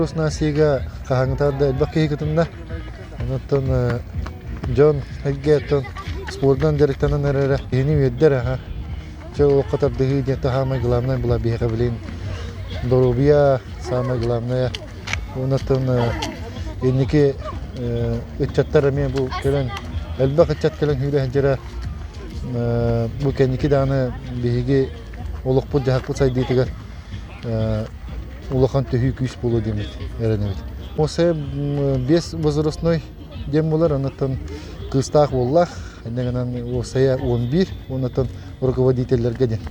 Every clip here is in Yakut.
Вопрос нацияга хаһааҥҥытааҕар да элбэх киһи кытынна. Онон дьон эргэ спордунан дьарыктанан эрэрэ киһини үөрдэр аха. Чэ олоххо тардыһыы диэн саамай главное была биһиэхэ билигин доруобуйа самое главное. Онон инники ыччаттар эмиэ бу кэлэн элбэх ыччат кэлэн сүүрэ сылдьара бу кэнники даҕаны биһиги олохпут-дьаһахпыт сайдыытыгар улахан төһүү күүс буолуо диэммит эрэнэбит. Осы биэс возрастной диэн буолар, оннуттан кыыстаах уоллаах, инньэ гынан уопсайа 11, оннуттан руководителлэргэ диэн.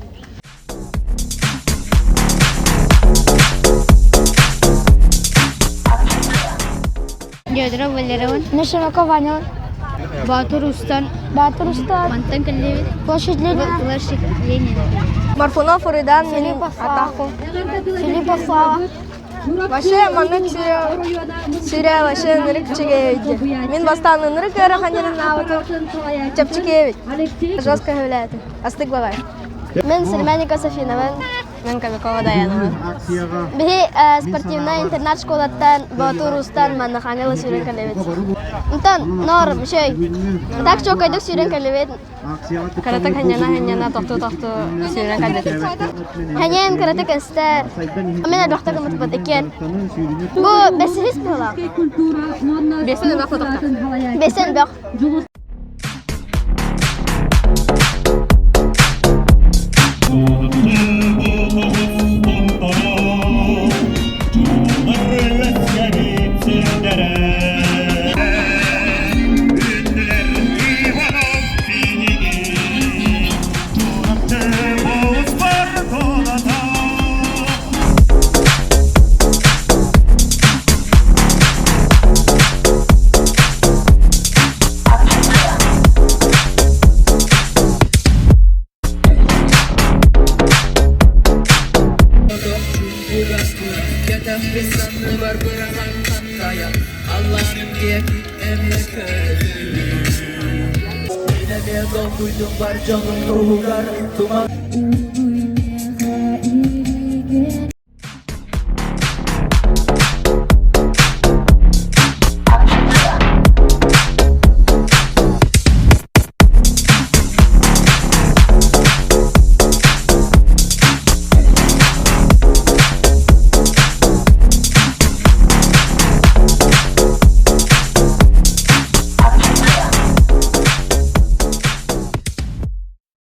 Дёдоров Валеровын. Нешеваков Ваня. Баатыр Устан. Баатыр Устан. Мантан кэллибит. Площадь Ленина. Площадь Ленина. Марфунов Уруйдан мин атахпын. Филиппов Слава. Вообще маннык сирэ вообще ынырык үчүгэй Мин бастаан ынырык ыарахан диэн чэпчэки эбит. Жестко сөбүлээтим. Астык бабай. Мен Сельмяника Софинабын. Мен Кобякова Даянова. Биһи спортивнай интернат школаттан Боотур Устан манна сүүрэн кэлэбит. Онтон норм үчүгэй. Так чокойдук сүүрэн кэлэбит. Кыратык ханньана-ханньана тохтуу-тохтуу сүүрэн кэлбитим. Ханьан кыратык эстэр. Мен элбэхтик ымытпыт иккиэн. Бу бэсиһис быһылаах. Бэсин элбэх тотохта. Бэсин элбэх.